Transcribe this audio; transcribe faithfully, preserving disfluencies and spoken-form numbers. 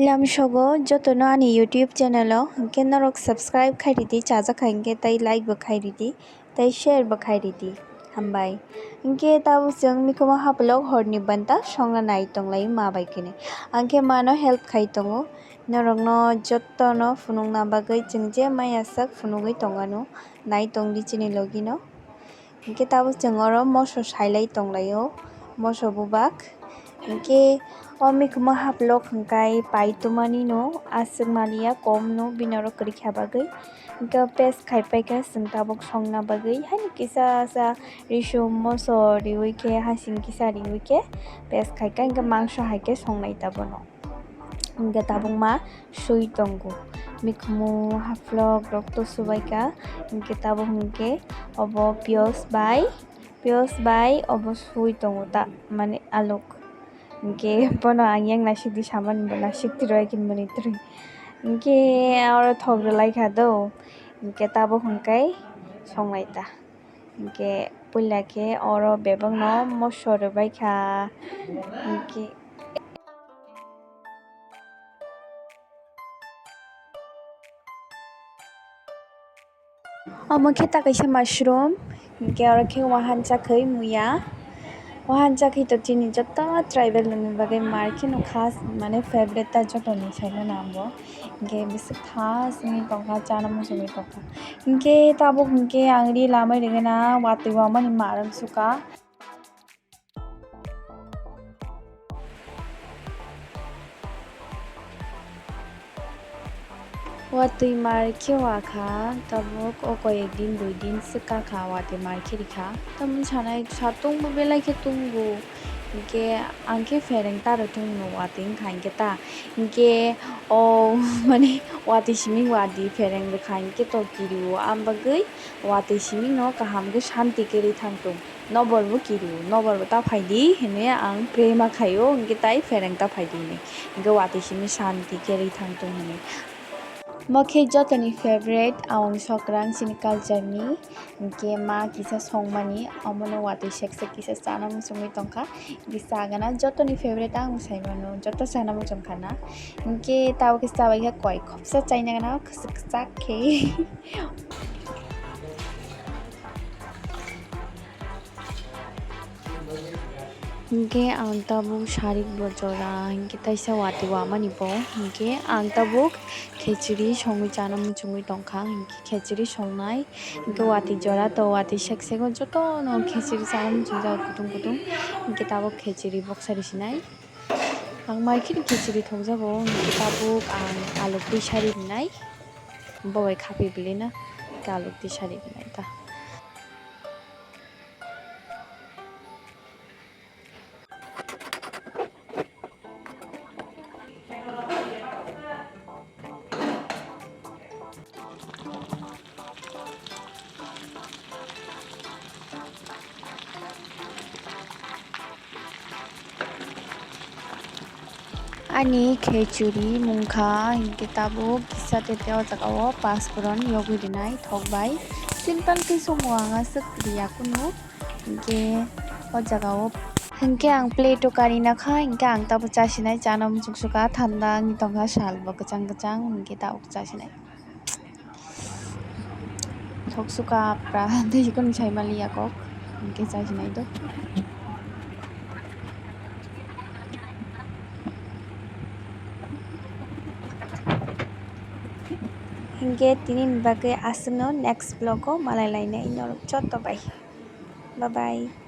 Lamsogo jotono ani YouTube channel o, hinkhe norok subscribe khai ridi, chajak hai hinkhe tei like bo khai ridi, tei share bo khai ridi. Hambai. Hinkhe tabuk chwng mikhumo haplok horni banta songna nai tonglaio ma bai khe. Ang khe mano help khai tongo. Norokno jotono phunukna bagwi chwng je maya sak phunugwi tongano, nai tongdi chini logino. Hinkhe tabuk chwng oro moso sailai tonglaio, moso bubak. Hinkhe o mikhumo haplok hwnkhe pai tumani no aswk maliya kom no bini oro kwrwikha bagwi. Hinkhe paste khai paikha chwng tabuk songna bagwi. Haino kisa sa risum moso riwi khe hasing kisa riwi khe paste khaikha hinkhe mangso hai khe songnai ta bono. Hinkhe tabukma sui tongo. Mikhumu haplok rok to subaikha. Hinkhe tabuk hinkhe obo piyos bai, piyos bai obo sui tongo ta, mane aluk. Hinkhe bono ang yang naisik di samani bo naisik twi rwai khe mwnwi twrwi. Hinkhe oro thok rwlaikha do. Hinkhe tabuk hinkhe songnai ta. Hinkhe puila khe oro bebakno moso rwbaikha. Hinkhe omo khe ta kaisa mushroom, hinkhe oro khe wahan chakhwi muya. Wahan chakhwi to chini joto tribal rokni bagwi mar kheno khas, mane favorite ta jotoni saimano ang bo. Hinkhe bwswk tha simi tongkha, chana muchungwi tongkha. Hinkhe tabuk hinkhe ang ri lamai rwgena watwi wamani marwk suka. Watwi mar khe wakha, tabuk o koyek din dui din swk kakha watwi mar khe rikha. Tamoni sanai satung bo belai khe tungo, hinkhe ang khe phereng taro tongno watwi wngkha hinkhe ta, hinkhe o mane watwi simi watwi phereng rwkha hinkhe to kirio, ang bagwi watwi simi no kaham khe shanti khe rithang tong. Nobor bo kirio, nobor bo ta phaidi hinwi ang pray ma khaio, hinkhe tai phereng ta phaidi hinwi. Hinkhe watwi simi shanti khe rithang tong hinwi. Mo khe jotoni favorite awang sokrang chini culture ni. Hinkhe ma kisa songmani, omono watwi sek sek kisa chana muchungwi tongkha. Hinkhe chagana jotoni favorite ang saimano, joto chana muchungkhana. Hinkhe tabuk khe chabaikha koi khopsa chaina gana kwchak kwchak khe. Hinkhe ang tabuk sarik bo jora, hinkhe taisa watwi wamani bo, hinkhe ang tabuk khechiri songwi chana muchungwi tongkha, hinkhe khechiri songnai, hinkhe watwi jora to watwi sek sego jotono khechiri chana muchungjago kutung kutung, hinkhe tabuk khechiri boksa risinai. Ang mai kheno khichiri thokjago, hinkhe tabuk ang aluk twi sari rinai, bo bai khaphi bwlwi na, hinkhe aluk twi sari rinai ta. Ani khechuri mungkha hinkhe tabuk kisa tete o jaga o paspuron yogwi rinai thok bai. Simple khe songo ang aswk riya kunu. Hinkhe o jaga o hinkhe ang plate o kari nakha, hinkhe ang tabuk chasinai, chana muchung sukha, thanda wngwi tongkha, sal bo kwchang kwchang, hinkhe tabuk chasinai. Thok sukha pra tei chikon sai mali ya kok, hinkhe chasinai do. Hinkhe tini ni bagwi aswkno next vlog o malai lainai norok joto bai. Bye bye.